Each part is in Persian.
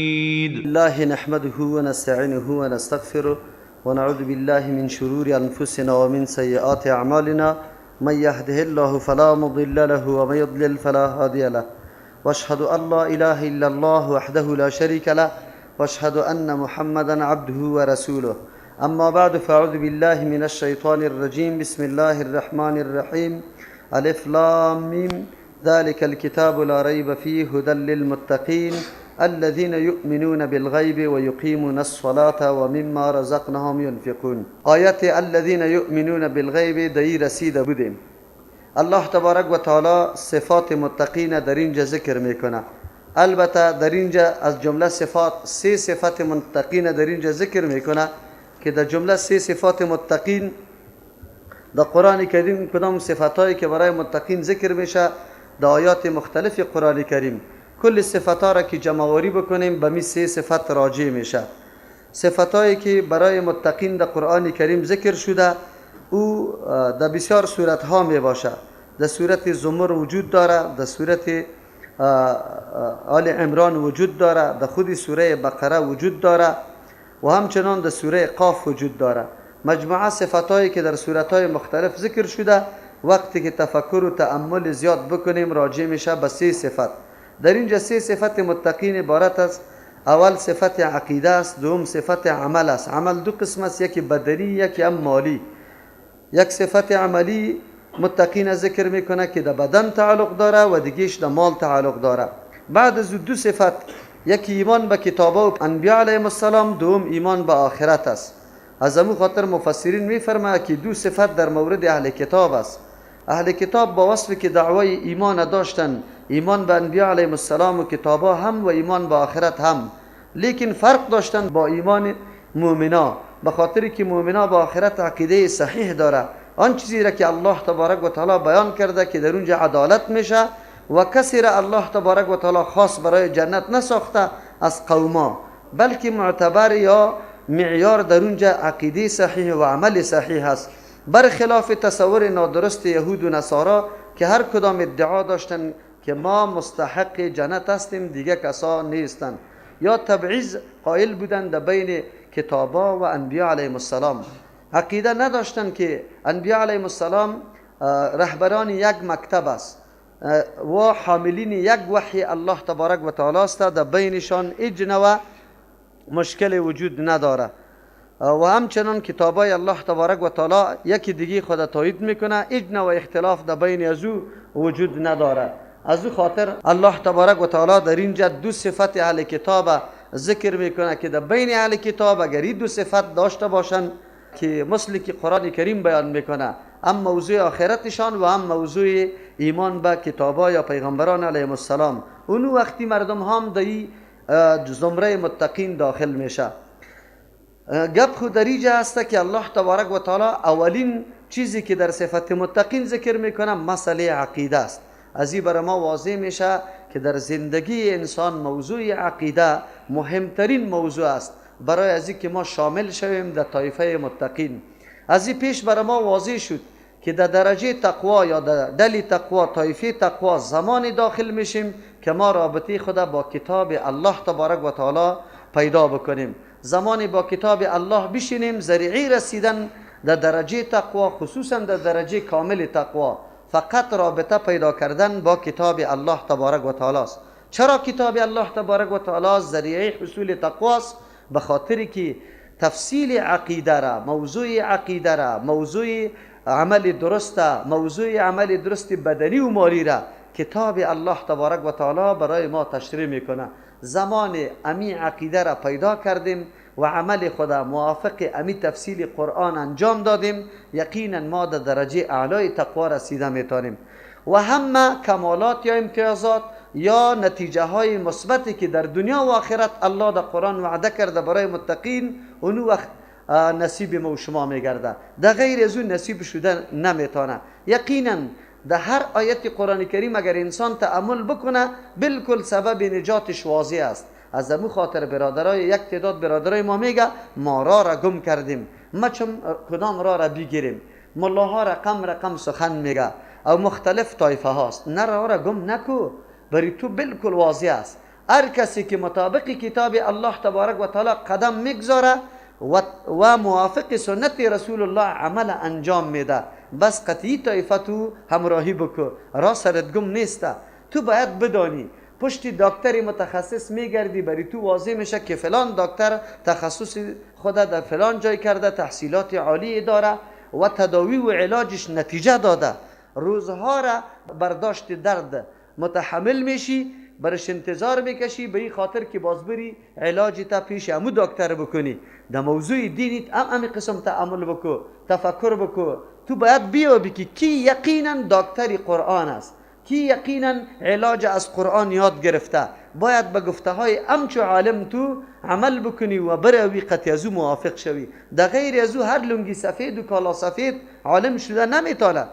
الله نحمده ونستعينه ونستغفره ونعوذ بالله من شرور أنفسنا ومن سيئات أعمالنا، من يهده الله فلا مضل له ومن يضلل فلا هادي له، واشهد أن لا إله إلا الله وحده لا شريك له، واشهد أن محمدا عبده ورسوله. أما بعد، فأعوذ بالله من الشيطان الرجيم. بسم الله الرحمن الرحيم. ألف لام ميم، ذلك الكتاب لا ريب فيه هدى للمتقين الذين يؤمنون بالغيب ويقيمون الصلاة ومما رزقناهم ينفقون. آیت الذين يؤمنون بالغیب دایی رسیده بودیم. الله تبارک و تعالی صفات متقین در اینجا ذکر میکنه. البته در اینجا از جمله صفات سه صفت متقین در اینجا ذکر میکنه که در جمله سه صفات متقین در قرآن کریم کدام صفتهایی که برای متقین ذکر میشه در آیات مختلف قرآن کریم، کل صفتها را که جمع‌آوری بکنیم به می سه صفت راجع میشه. صفتهایی که برای متقین در قرآن کریم ذکر شده او در بسیار صورتها می باشه. در صورت زمر وجود داره، در صورت آل عمران وجود داره، در خود سوره بقره وجود داره و همچنان در سوره قاف وجود داره. مجموعه صفتهایی که در صورتهای مختلف ذکر شده وقتی که تفکر و تأمل زیاد بکنیم راجع میشه به سه صفت. در اینجا سه صفت متقین عبارت است. اول صفت عقیده است، دوم صفت عمل است. عمل دو قسم است، یکی بدنی یکی هم مالی. یک صفت عملی متقین ذکر میکنه که در بدن تعلق داره و دیگهش در مال تعلق داره. بعد از دو صفت، یکی ایمان به کتاب و انبیاء علیهم السلام، دوم ایمان به آخرت است. از امو خاطر مفسرین میفرماید که دو صفت در مورد اهل کتاب است. اهل کتاب با وصف که دعوای ایمان داشتن، ایمان به انبیاء علیهم السلام و کتابا هم و ایمان به آخرت هم، لیکن فرق داشتن با ایمان مؤمنا، به خاطر که مؤمنا با آخرت عقیده صحیح داره. آن چیزی را که الله تبارک و تعالی بیان کرده که در اونجا عدالت میشه و کسی را الله تبارک و تعالی خاص برای جنت نساخته از قوما، بلکه معتبر یا معیار در اونجا عقیده صحیح و عمل صحیح است، برخلاف تصور نادرست یهود و نصارا که هر کدام ادعا داشتن که ما مستحق جنت هستیم دیگه کسا نیستند، یا تبعیض قائل بودند در بین کتابا و انبیاء علیهم السلام. عقیده نداشتند که انبیاء علیهم السلام رهبران یک مکتب است و حاملین یک وحی الله تبارک و تعالی است، در بینشان هیچ نوع مشکل وجود نداره. و همچنان کتابای الله تبارک و تعالی یکی دیگه خود تایید میکنه، هیچ نوع اختلاف در بین از او وجود نداره. از او خاطر الله تبارک و تعالی در اینجا دو صفت اهل کتاب ذکر میکنه که در بین اهل کتاب اگر این دو صفت داشته باشن که مثل که قرآن کریم بیان میکنه، هم موضوع آخرتشان و هم موضوع ایمان به کتابا یا پیغمبران علیهم السلام، اونو وقتی مردم هم در زمره متقین داخل میشه. گپ خود در اینجا هست که الله تبارک و تعالی اولین چیزی که در صفت متقین ذکر میکنه مسئله عقیده است. از این برای ما واضح میشه که در زندگی انسان موضوع عقیده مهمترین موضوع است برای از که ما شامل شویم در طایفه متقین. از این پیش برای ما واضح شد که در درجه تقوا یا در دل تقوا، طایفه تقوا، زمان داخل میشیم که ما رابطه خود با کتاب الله تبارک و تعالی پیدا بکنیم. زمانی با کتاب الله بشینیم، ذریعه رسیدن در درجه تقوا، خصوصا در درجه کامل تقوا، فقط رابطه پیدا کردن با کتاب الله تبارک و تعالی است. چرا کتاب الله تبارک و تعالی ذریعه حصول تقوا است؟ به خاطر که تفصیل عقیده را، موضوع عقیده را، موضوع عمل درست، موضوع عمل درست بدنی و مالی را کتاب الله تبارک و تعالی برای ما تشریح میکنه. زمان امی عقیده را پیدا کردیم و عمل خدا موافق امی تفصیل قرآن انجام دادیم، یقینا ما در درجه اعلای تقوا رسیده میتونیم و همه کمالات یا امتیازات یا نتیجه های مثبتی که در دنیا و آخرت الله در قرآن وعده کرده برای متقین، اونو وقت نصیب ما و شما میگرده، در غیر از اون نصیب شده نمیتونه. یقینا در هر آیت قرآن کریم اگر انسان تأمل بکنه بالکل سبب نجاتش واضح است. از امو خاطر برادرای، یک تعداد برادرای ما میگه ما را را گم کردیم، ما چون کدام را را بگیریم؟ ملاها رقم رقم سخن میگه او مختلف طایفه هاست. نه، را را گم نکو، برای تو بالکل واضح است. هر کسی که مطابق کتاب الله تبارک و تعالی قدم میگذاره و موافق سنت رسول الله عمل انجام میده، بس قطعی طایفه تو همراهی بکو، راه سرت گم نیسته. تو باید بدانی پشت دکتر متخصص میگردی، بری تو واضح میشه که فلان دکتر تخصص خود در فلان جای کرده، تحصیلات عالی داره و تداوی و علاجش نتیجه داده. روزها را برداشت درد متحمل میشی، برش انتظار میکشی به این خاطر که باز بری علاج تا پیش امو دکتر بکنی. در موضوع دینیت هم امی قسم تعامل بکو، تفکر بکو. تو باید بیابی که کی یقینا دکتر قرآن است، کی یقینا علاج از قرآن یاد گرفته. باید به گفته های امچو عالم تو عمل بکنی و بروی قطعی از او موافق شوی. در غیر از او هر لنگی سفید و کالا سفید عالم شده نمیتونه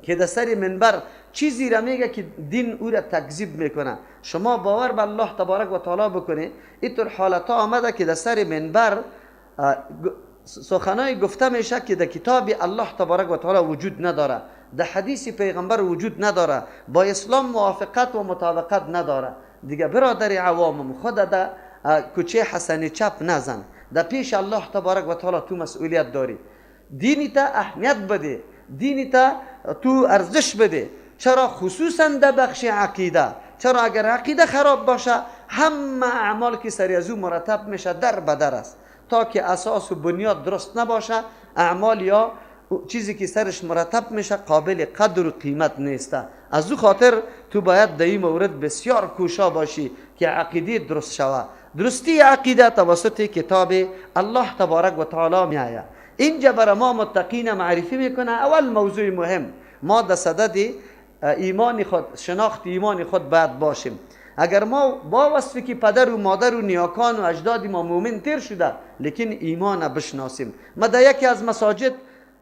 که در سر منبر چیزی را میگه که دین او را تکذیب میکنه. شما باور به الله تبارک و تعالی بکنه، اینطور حالت ها آمده که در سر منبر سخنای گفته میشه که در کتاب الله تبارک و تعالی وجود نداره، در حدیث پیغمبر وجود نداره، با اسلام موافقت و مطابقت نداره. دیگه برادر عوامم، خود در کوچه حسن چپ نزن، در پیش الله تبارک و تعالی تو مسئولیت داری. دینی تا اهمیت بده، دینی تا تو ارزش بده. چرا؟ خصوصا در بخش عقیده. چرا؟ اگر عقیده خراب باشه همه اعمال که سری از او مرتب میشه در بدر است. تا که اساس و بنیاد درست نباشه، اعمال یا چیزی که سرش مرتب میشه قابل قدر و قیمت نیست. از او خاطر تو باید در این مورد بسیار کوشا باشی که عقیده درست شوه. درستی عقیده توسط کتاب الله تبارک و تعالی میآید. اینجا برای ما متقین معرفی میکنه. اول موضوع مهم، ما در صدد ایمان خود، شناخت ایمان خود باید باشیم. اگر ما با وصفی که پدر و مادر و نیاکان و اجداد ما مؤمن تیر شده، لیکن ایمان بشناسیم. ما در یکی از مساجد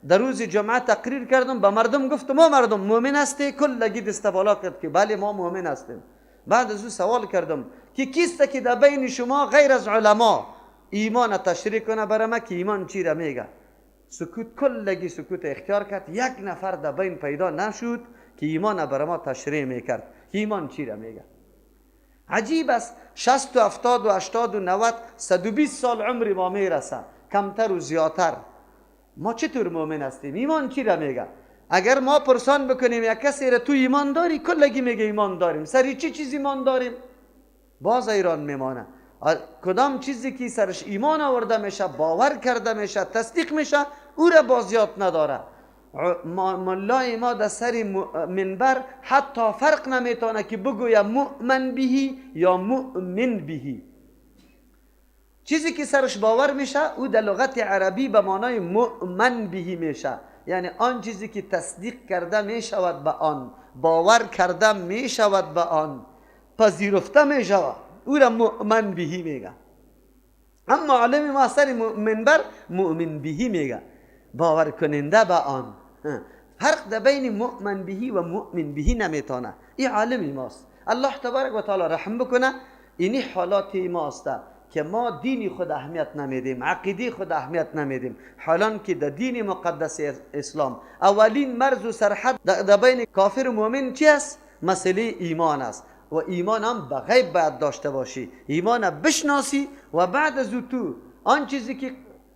در روز جمعه تقریر کردم، به مردم گفتم ما مردم مؤمن هستی؟ کلگی دست بالا کرد که بله ما مؤمن هستیم. بعد از او سوال کردم که کیست که در بین شما غیر از علما ایمان تشریح کنه برای ما که ایمان چی را میگه؟ سکوت، کلگی سکوت اختیار کرد. یک نفر در بین پیدا نشد که ایمان برای ما تشریح میکرد که ایمان چی را میگه. عجیب است، 60 و 70 و 80 و 90 120 سال عمر ما میرسه، کمتر و زیادتر. ما چطور مؤمن هستیم؟ ایمان چی را میگه؟ اگر ما پرسان بکنیم یک کسی را تو ایمان داری، کلگی میگه ایمان داریم. سری چی چیز ایمان داریم؟ باز ایران میمانه. کدام چیزی که سرش ایمان آورده میشه، باور کرده میشه، تصدیق میشه، او را باز یاد نداره. ملای ما در سر منبر حتی فرق نمیتونه که بگویا مؤمن بهی یا مؤمن بهی. چیزی که سرش باور میشه او در لغت عربی به معنای مؤمن بهی میشه، یعنی آن چیزی که تصدیق کرده میشود به آن، باور کرده میشود به آن، پذیرفته میشود، او را مؤمن بهی میگه. اما عالم ما سر منبر مؤمن بهی میگه، باور کننده به آن. فرق در بین مؤمن بهی و مؤمن بهی نمیتونه. این عالم ماست. الله تبارک و تعالی رحم بکنه. اینی حالات ماست که ما دین خود اهمیت نمیدیم، عقیده خود اهمیت نمیدیم، حالان که در دین مقدس اسلام اولین مرز و سرحد در بین کافر و مؤمن چی است؟ مسئله ایمان است. و ایمان هم به غیب باید داشته باشی، ایمان بشناسی و بعد از او تو آن چیزی که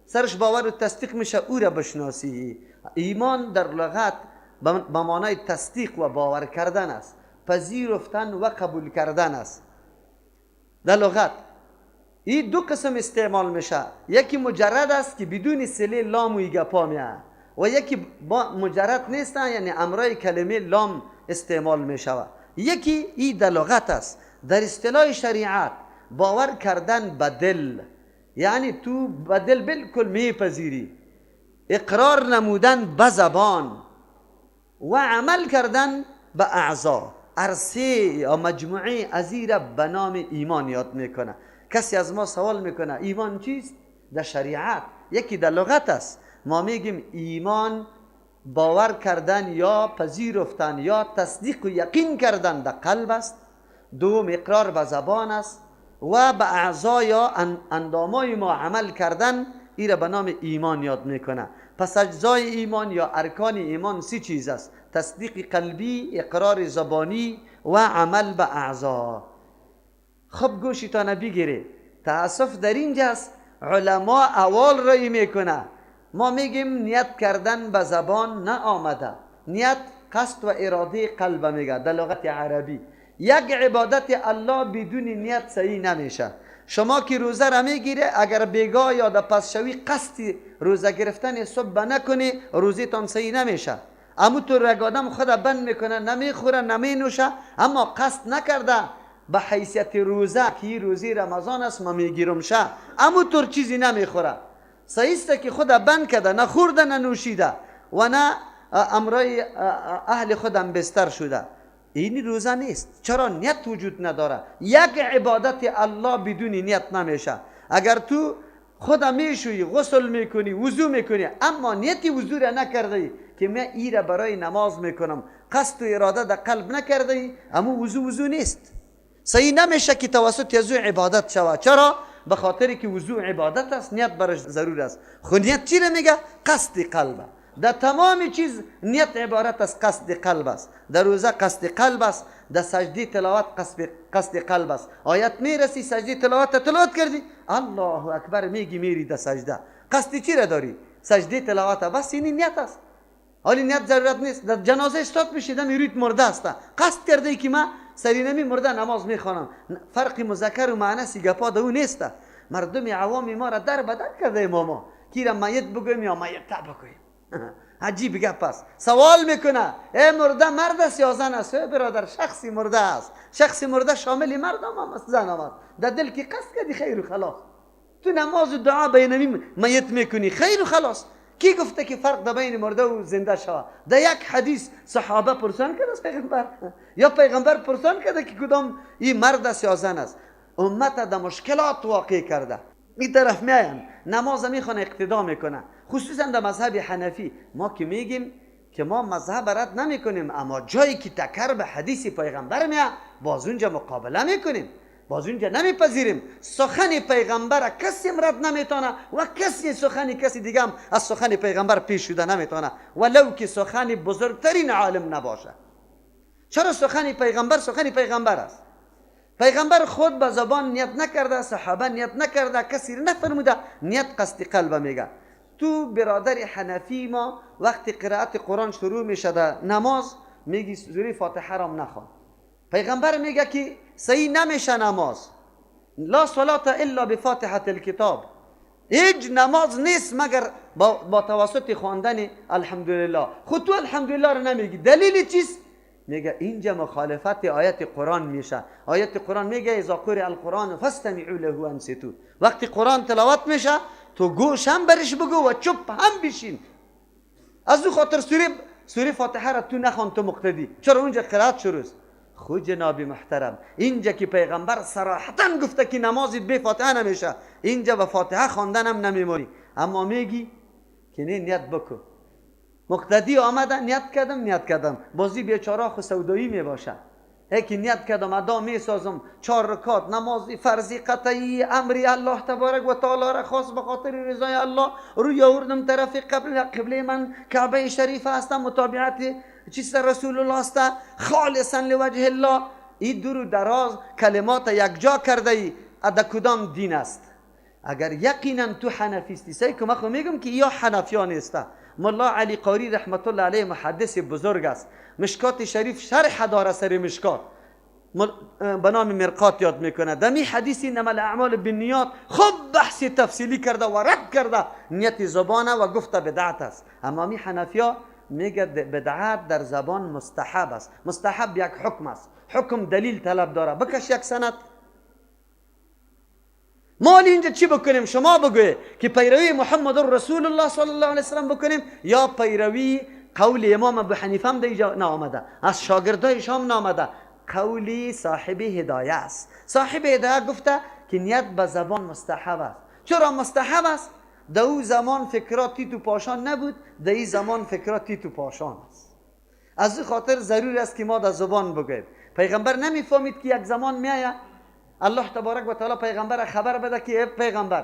سرش باور و تصدیق میشه او را بشناسی. ایمان در لغت به معنای تصدیق و باور کردن است، پذیرفتن و قبول کردن است. در لغت این دو قسم استعمال میشه، یکی مجرد است که بدون صله لام و گپا میاد، و یکی با مجرد نیست، یعنی امرای کلمه لام استعمال میشود. یکی این در لغت است. در اصطلاح شریعت باور کردن به دل، یعنی تو به دل بالکل میپذیری، اقرار نمودن به زبان و عمل کردن به اعضا. عرصه یا مجموعه ازیره به نام ایمان یاد میکنه. کسی از ما سوال میکنه ایمان چیست؟ در شریعت یکی در لغت است. ما میگیم ایمان باور کردن یا پذیرفتن یا تصدیق و یقین کردن در قلب است. دوم اقرار به زبان است و به اعضا یا اندامای ما عمل کردن، ای را به نام ایمان یاد میکنه. پس اجزای ایمان یا ارکان ایمان سه چیز است: تصدیق قلبی، اقرار زبانی و عمل به اعضا. خب گوشتان بگیره. تاسف در اینجاست علما اول رای میکنه. ما میگیم نیت کردن به زبان نه آمده. نیت قصد و اراده قلب میگه در لغت عربی. یک عبادت الله بدون نیت صحیح نمیشه. شما که روزه را میگیره، اگر بیگاه یا در پس شوی قصد روزه گرفتن صبح نکنی، روزه تان صحیح نمیشه. اما تو یک آدم خود بند میکنه، نمیخوره، نمینوشه، اما قصد نکرده به حیثیت روزه که روزی رمضان است ما میگیرم شه، اما طور چیزی نمیخوره. صحیح است که خود بند کرده، نه خورده نه نوشیده و نه امرای اهل خودم بستر شده، این روزه نیست. چرا؟ نیت وجود نداره. یک عبادت الله بدون نیت نمیشه. اگر تو خود میشویی، غسل میکنی، وضو میکنی، اما نیت وضو را نکرده که من ای را برای نماز میکنم، قصد و اراده در قلب نکرده، اما وضو وضو نیست. صحیح نمیشه که توسط از عبادت شود. چرا؟ به خاطر که وضو عبادت است، نیت برش ضرور است. خو نیت چی را میگه؟ قصد قلب. در تمام چیز نیت عبارت از قصد قلب است. در روزه قصد قلب است، در سجده تلاوت قصد قلب است. آیت میرسی سجده تلاوت تلاوت کردی، الله اکبر میگی، میری در سجده، قصد چی را داری؟ سجده تلاوت، بس این نیت است. حالی نیت ضرورت نیست. در جنازه استاد میشی، دم رویت مرده است، قصد کرده ای که من سرینمی مرده نماز میخوانم. فرق مذکر و مؤنث گپا در او نیست. مردم عوام ما را در بدر کرده اماما کی را میت بگویم یا میت بگویم. عجیب گپ است. سوال میکنه ای مرده مرد است یا زن است؟ ای برادر شخصی مرده است. شخصی مرده شامل مرد هم است زن هم است. در دل که قصد کردی خیر و خلاص. تو نماز و دعا بینمی میت میکنی خیر و خلاص. کی گفته که فرق در بین مرده و زنده شوه؟ در یک حدیث صحابه پرسان کرده از پیغمبر، یا پیغمبر پرسان کرده که کدام این مرد است یا زن است. امت در مشکلات واقع کرده. این طرف میاین نماز میخوانه اقتدا میکنه، خصوصا در مذهب حنفی. ما که میگیم که ما مذهب رد نمیکنیم، اما جایی که تکر به حدیث پیغمبر میاد باز اونجا مقابله میکنیم، باز اونجا نمیپذیریم. سخن پیغمبر کسی رد نمیتونه و کسی سخن کسی دیگه هم از سخن پیغمبر پیش شده نمیتونه، ولو که سخن بزرگترین عالم نباشه. چرا؟ سخن پیغمبر سخن پیغمبر است. پیغمبر خود به زبان نیت نکرده، صحابه نیت نکرده، کسی نفرموده. نیت قصد قلب میگه. تو برادر حنفی ما وقتی قرائت قرآن شروع میشه در نماز میگی سوره فاتحه رام نخوان. پیغمبر میگه که صحیح نمیشه نماز، لا صلاة الا بفاتحة الکتاب. هیچ نماز نیست مگر با توسط خواندن الحمدلله. خود تو الحمدلله رو نمیگی، دلیل چیست؟ میگه اینجا مخالفت آیت قرآن میشه. آیت قرآن میگه اذا قرئ القرآن فاستمعوا له وانصتوا. وقتی قرآن تلاوت میشه تو گوش هم برش بگو و چپ هم بشین. از او خاطر سوره فاتحه را تو نخوان تو مقتدی. چرا؟ اونجا قرائت شروع است. خو جناب محترم، اینجا که پیغمبر صراحتا گفته که نمازت بی فاتحه نمیشه، اینجا به فاتحه خواندن هم نمیمونی، اما میگی که نه نیت بکن. مقتدی آمده نیت کردم نیت کردم، بازی بیچاره خو سودایی میباشه. هی نیت کردم ادا میسازم، 4 رکعت نماز فرضی قطعی امری الله تبارک و تعالی را خاص به خاطر رضای الله روی آوردم طرف قبله، قبله من کعبه شریف است، متابعت چیست رسول الله است، خالصا لوجه الله. این درو دراز کلمات یک جا کرده ای ادا کدام دین است؟ اگر یقینا تو حنفی استی، سعی که من خو میگم که یا حنفیان است. ملا علی قاری رحمت الله علیه محدث بزرگ است، مشکات شریف شرح داره سر مشکات به نام مرقات یاد میکنه. دمی حدیث انما الاعمال بالنیات خوب بحث تفصیلی کرده و رد کرده نیت زبانه و گفته بدعت است. اما می حنفیا میگه بدعت در زبان مستحب است. مستحب یک حکم است، حکم دلیل طلب داره. بکش یک سند. ما اینجا چی بکنیم؟ شما بگوی که پیروی محمد رسول الله صلی الله علیه وسلم بکنیم یا پیروی قول امام ابو حنیفه هم اینجا نامده، از شاگردایش هم نامده. قولی صاحب هدایه است. صاحب هدایه گفته که نیت به زبان مستحب است. چرا مستحب است؟ در او زمان فکرات تیت و پاشان نبود، در این زمان فکرات تیت و پاشان است. از او خاطر ضرور است که ما در زبان بگوییم. پیغمبر نمیفهمید که یک زمان میآید الله تبارک و تعالی پیغمبر خبر بده که ای پیغمبر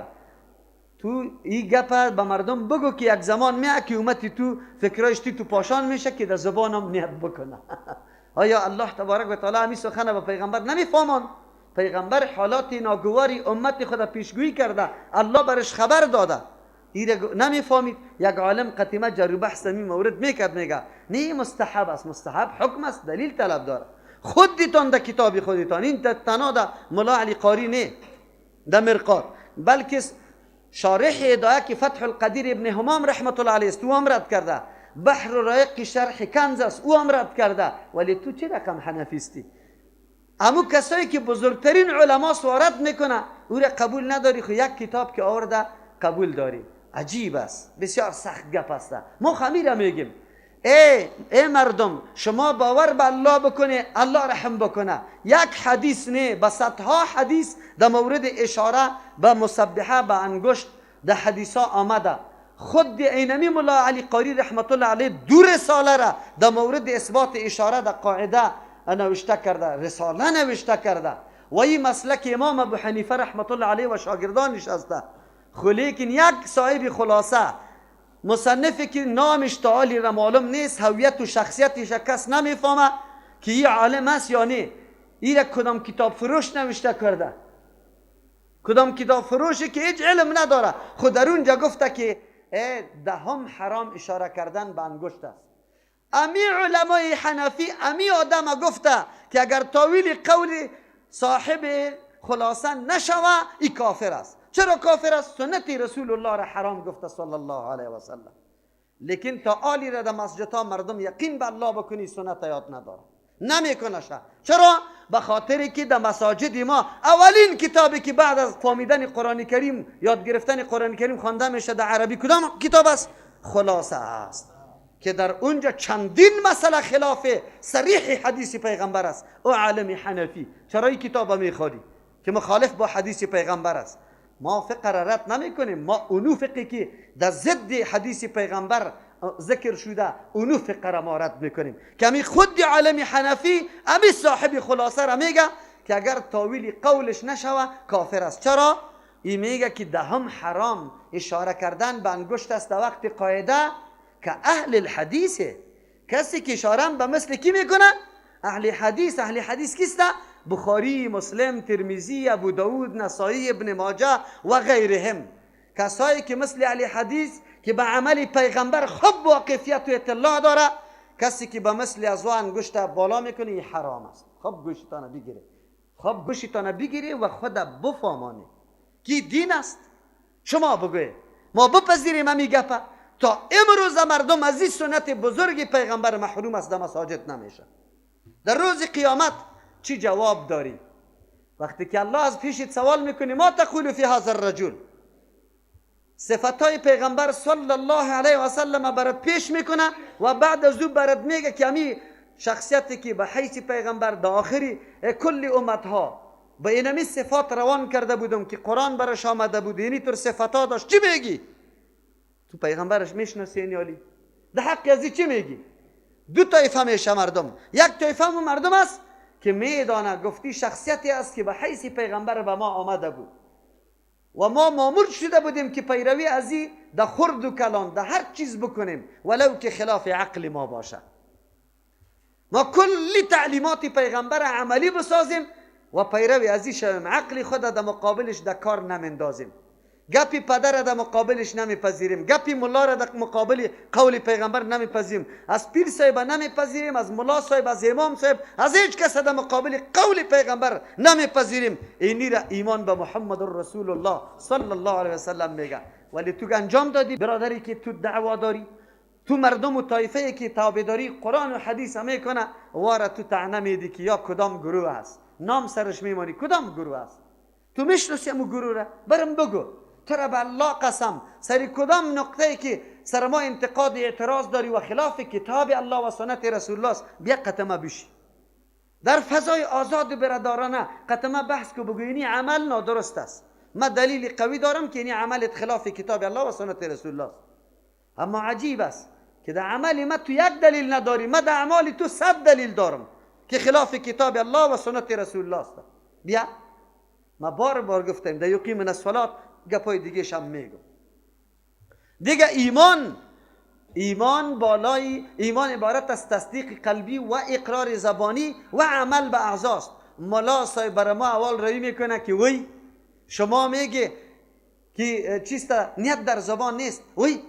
تو این گپ به مردم بگو که یک زمان میاد که امتی تو فکرایش تو پاشان میشه که در زبانم نیت بکنه. آیا الله تبارک و تعالی همین سخن به پیغمبر نمیفهمان؟ پیغمبر حالات ناگواری امت خود پیشگویی کرده، الله برش خبر داده، ایره نمیفهمید. یک عالم قطیمه جرو بحث می مورد میکرد، میگه نه مستحب است، مستحب حکم است، دلیل طلب داره. خودتان در کتاب خودتان، این تنها در ملا علی قاری نه در مرقات، بلکه شارح هدایه که فتح القدیر ابن همام رحمت الله علیه است او هم رد کرده، بحر رایق شرح کنز است او هم رد کرده. ولی تو چه رقم حنفیستی؟ امو کسایی که بزرگترین علما سوارت میکنه او را قبول نداری، خو یک کتاب که آورده قبول داری. عجیب است، بسیار سخت گپ است. ما خمیره میگیم ای مردم، شما باور به الله بکنه، الله رحم بکنه. یک حدیث نه، به صدها حدیث در مورد اشاره به مسبحه به انگشت در حدیث ها آمده. خود اینمی ملا علی قاری رحمت الله علیه دو رساله را در مورد اثبات اشاره در قاعده نوشته کرده، رساله نوشته کرده و این مسلک امام ابو حنیفه رحمت الله علیه و شاگردانش است. خو لیکن یک صاحب خلاصه مصنفی که نامش تعالی را معلوم نیست، هویت و شخصیتش کس نمیفهمه که این عالم است یا نه، این را کدام کتاب فروش نوشته کرده، کدام کتاب فروشی که هیچ علم نداره. خود در اونجا گفته که دهم حرام اشاره کردن به انگشت است. امی علمای حنفی امی آدم گفته که اگر تاویل قول صاحب خلاصه نشوه ای کافر است. چرا کافر است؟ سنت رسول الله را حرام گفته صلی الله علیه و سلم. لیکن تا آلی را در مسجدها مردم یقین به الله بکنی سنت یاد نداره، نمیکنشه. چرا؟ به خاطر که در مساجد ما اولین کتابی که بعد از فهمیدن قرآن کریم، یاد گرفتن قرآن کریم خوانده میشه در عربی کدام کتاب است؟ خلاصه است، که در اونجا چندین مسئله خلاف صریح حدیث پیغمبر است. او عالم حنفی چرا این کتاب میخوانی که مخالف با حدیث پیغمبر است؟ ما فقه را رد نمی کنیم، ما اونو فقه که در ضد حدیث پیغمبر ذکر شده اونو فقه را ما رد میکنیم. که امی خود عالم حنفی امی صاحب خلاصه را میگه که اگر تاویل قولش نشوه کافر است. چرا؟ ای میگه که دهم حرام اشاره کردن به انگشت است در وقت قاعده که اهل الحدیث، کسی که اشاره به مثل کی میکنه؟ اهل حدیث. اهل حدیث کیست؟ بخاری، مسلم، ترمذی، ابو داود، نسائی، ابن ماجه و غیرهم، کسایی که مثل اهل حدیث که به عمل پیغمبر خوب واقفیت و اطلاع داره، کسی که به مثل از او انگشت بالا میکنه این حرام است. خب گوشتانه بگیره، خب گوشتانه بگیره و خود بفهمانه که دین است. شما بگوی ما بپذیریم همی گپه. تا امروز مردم از این سنت بزرگ پیغمبر محروم است، در مساجد نمیشه. در روز قیامت چی جواب داری؟ وقتی که الله از پیشت سوال میکنه ما تقول فی هذا الرجل، صفتهای پیغمبر صلی الله علیه و سلم برات پیش میکنه و بعد از او برات میگه که امی شخصیتی که به حیث پیغمبر در آخری کل امتها به اینمی صفات روان کرده بودم که قرآن برش آمده بود، اینی طور صفتها داشت، چی میگی؟ تو پیغمبرش میشناسی اینیالی؟ در حق ازی چی میگی؟ دو طایفه میشه مردم. یک طایفه مردم است که میدانه گفتی شخصیتی است که به حیث پیغمبر به ما آمده بود و ما مامور شده بودیم که پیروی از این در خرد و کلان در هر چیز بکنیم ولو که خلاف عقل ما باشه. ما کلی تعلیمات پیغمبر عملی بسازیم و پیروی از این شویم، عقل خود در مقابلش در کار نمندازیم، گپی پدر در مقابلش نمیپذیریم، گپی ملا را در مقابل قول پیغمبر نمیپذیریم، از پیر صاحب نمیپذیریم، از ملا صاحب، از امام صاحب، از هیچ کس در مقابل قول پیغمبر نمیپذیریم. اینی را ایمان به محمد رسول الله صلی الله علیه و سلم میگه. ولی تو انجام دادی برادری که تو دعوا داری، تو مردم و طایفه که تابعداری قرآن و حدیث میکنه واره تو طعنه میدی که یا کدام گروه است، نام سرش میمانی کدام گروه است، تو میشناسی امو گروه را؟ برم بگو تو را به الله قسم سر کدام نقطه که سر ما انتقاد اعتراض داری و خلاف کتاب الله و سنت رسول الله است، بیا قتمه بشی در فضای آزاد برادرانه قتمه بحث کو، بگو اینی عمل نادرست است، ما دلیل قوی دارم که اینی عمل خلاف کتاب الله و سنت رسول الله است. اما عجیب است که در عمل ما تو یک دلیل نداری، ما در اعمال تو 100 دلیل دارم که خلاف کتاب الله و سنت رسول الله است. بیا ما بار بار گفتیم در یقیم من الصلات گپای دیگه هم میگم. دیگه ایمان بالای ایمان عبارت از تصدیق قلبی و اقرار زبانی و عمل به اعضاست. ملا صاحب برای ما اول روی میکنه که وی شما میگه که چیست نیت در زبان نیست، وی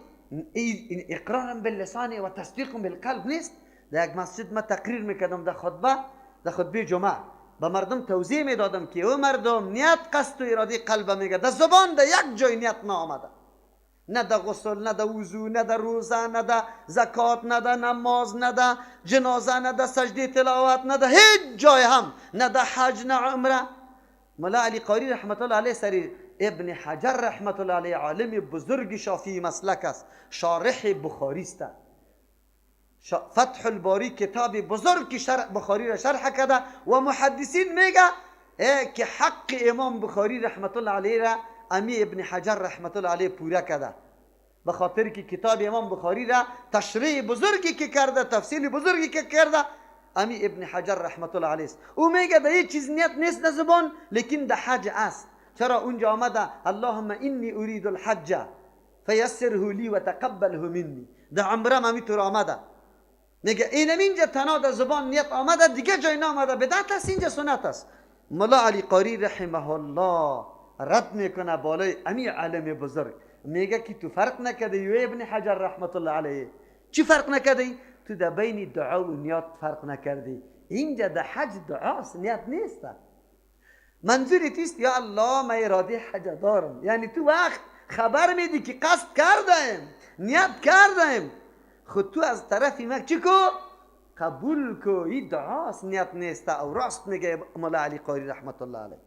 اقرار باللسان و تصدیق بالقلب نیست. در یک مسجد ما تقریر میکردم در خطبه، در خطبه جمعه به مردم توضیح میدادم که او مردم نیت قصد و اراده قلب میگه، در زبان در یک جای نیت نآمده، نه در غسل، نه در وضو، نه در روزه، نه در زکات، نه در نماز، نه در جنازه، نه در سجده تلاوت، نه در هیچ جای هم، نه در حج، نه عمره. ملا علی قاری رحمت الله علیه سری ابن حجر رحمت الله علیه عالم بزرگ شافعی مسلک است، شارح بخاری است. فتح الباری کتاب بزرگ که شرح بخاری را شرح کرده و محدثین میگه که حق امام بخاری رحمت الله علیه را امی ابن حجر رحمت الله علیه پورا کرده، به خاطر که کتاب امام بخاری را تشریح بزرگی که کرده، تفصیل بزرگی که کرده امی ابن حجر رحمت الله علیه است. او میگه در هیچ چیز نیت نیست در زبان، لیکن در حج است. چرا اونجا آمده اللهم انی اريد الحج فیسره لی و تقبله منی. در عمره هم طور آمده. میگه اینم اینجا تنها در زبان نیت آمده، دیگه جای نامده، بدعت است، اینجا سنت است. ملا علی قاری رحمه الله رد میکنه بالای امی عالم بزرگ، میگه که تو فرق نکردی یو ابن حجر رحمت الله علیه، چی فرق نکردی؟ تو در بین دعا و نیت فرق نکردی. اینجا در حج دعاست، نیت نیست. منظوری تیست یا الله من اراده حج دارم، یعنی تو وقت خبر میدی که قصد کردم، نیت کردم، خود تو از طرفی من چی کو؟ قبول کو. این دعاست، نیت نیست. او راست میگه مولا علی قاری رحمت الله علیه،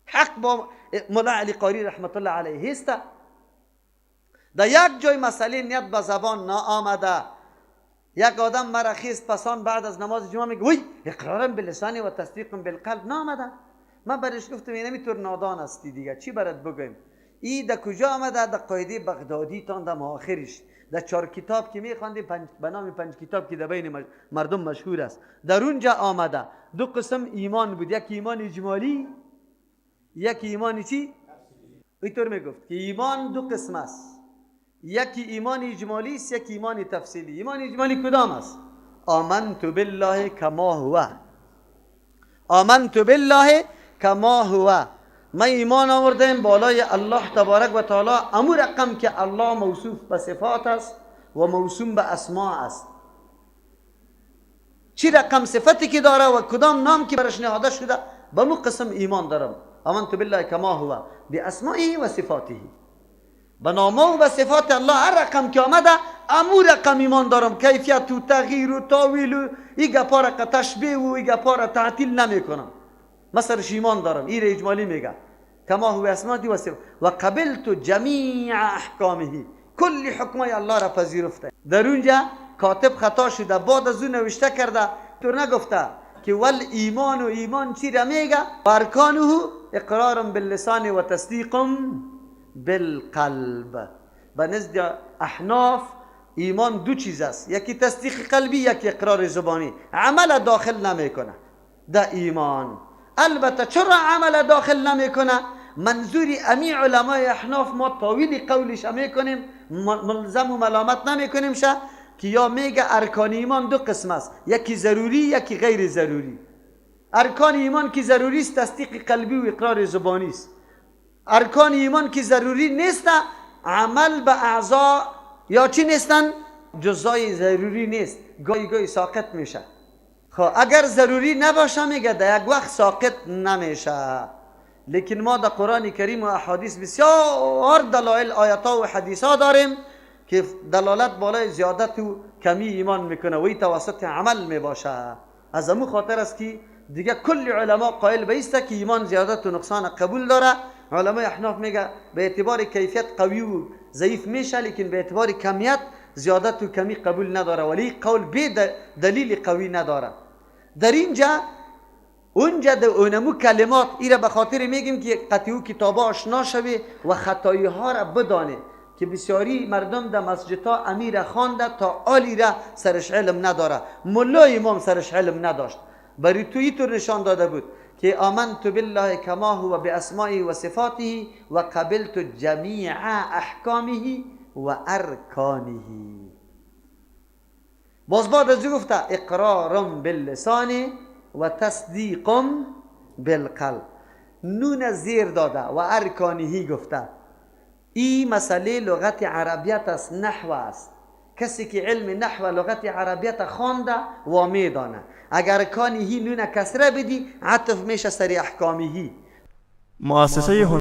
حق با مولا علی قاری رحمت الله علیه است. در یک جای مسئله نیت به زبان نآمده. یک آدم مرا خیست پسان بعد از نماز جمعه میگه وی اقرارم باللسان و تصدیقم بالقلب نآمده. من برش گفتم اینمی طور نادان هستی دیگه، چی برات بگویم؟ ای در کجا آمده؟ در قاعده بغدادی تان در آخرش، در چهار کتاب که میخواندیم، به نام پنج کتاب که در بین مردم مشهور است، در اونجا آمده. دو قسم ایمان بود، یک ایمان اجمالی، یک ایمان چی؟ اینطور میگفت که ایمان دو قسم است، یکی ایمان اجمالی است، یکی ایمان تفصیلی. ایمان اجمالی کدام است؟ آمنت بالله کما هو، آمنت بالله کما هو، من ایمان آوردم بالای الله تبارک و تعالی، امو رقم که الله موصوف به صفات است و موسوم به اسماء است، چی رقم صفتی که داره و کدام نام که برش نهاده شده، به مو قسم ایمان دارم. آمنت بالله کما هو باسمائه و صفاته، به نامه و به صفات الله هر رقم که آمده امو رقم ایمان دارم. کیفیت و تغییر و تاویل و ای گپا را تشبیه و ای گپا را تعطیل نمی کنم، من سرش ایمان دارم. این اجمالی میگه کما هو اسماء و صفات و قبلت جمیع احکامه، کل حکمای الله را پذیرفته. در اونجا کاتب خطا شده، بعد از اون نوشته کرده، تو نگفته که ول ایمان و ایمان چی را میگه؟ ارکانه اقرار باللسان و تصدیق بالقلب. به نزد احناف ایمان دو چیز است، یکی تصدیق قلبی، یکی اقرار زبانی. عمل داخل نمیکنه در ایمان. البته چرا عمل داخل نمیکنه؟ منظوری امی علمای احناف ما تاویل قولش میکنیم، ملزم و ملامت نمیکنیم شه که یا میگه ارکان ایمان دو قسم است، یکی ضروری یکی غیر ضروری. ارکان ایمان که ضروری است تصدیق قلبی و اقرار زبانی است. ارکان ایمان که ضروری نیست عمل به اعضا یا چی نیستن؟ جزای ضروری نیست، گاهی گاهی ساقط میشه. خب اگر ضروری نباشه میگه در یک وقت ساقط نمیشه. لیکن ما در قرآن کریم و احادیث بسیار دلایل آیات و حدیث ها داریم که دلالت بالای زیادت و کمی ایمان میکنه و این توسط عمل میباشه. از امو خاطر است که دیگه کل علما قائل به است که ایمان زیادت و نقصان قبول داره. علمای احناف میگه به اعتبار کیفیت قوی و ضعیف میشه، لیکن به اعتبار کمیت زیادت و کمی قبول نداره، ولی قول به دلیل قوی نداره. در اینجا اونجا در اونمو کلمات ایره به خاطر میگیم که قطعی کتابا آشنا شوی و خطایی ها را بدانه که بسیاری مردم در مسجدها امیر خوانده تا آلی را سرش علم نداره، ملا امام سرش علم نداشت. برای تو اینطور نشان داده بود که آمنت بالله کما هو باسمائه و صفاته و قبلت جمیع احکامه و ارکانه. باز بعد از گفته اقرار باللسان و تصدیق بالقلب. نون زیر داده و ارکانهی گفته. این مسئله لغت عربیت است، نحو است. کسی که علم نحو لغت عربیت خوانده و میدانه اگر کانهی نون کسره بدی، عطف میشه سر احکامهی. مؤسسه.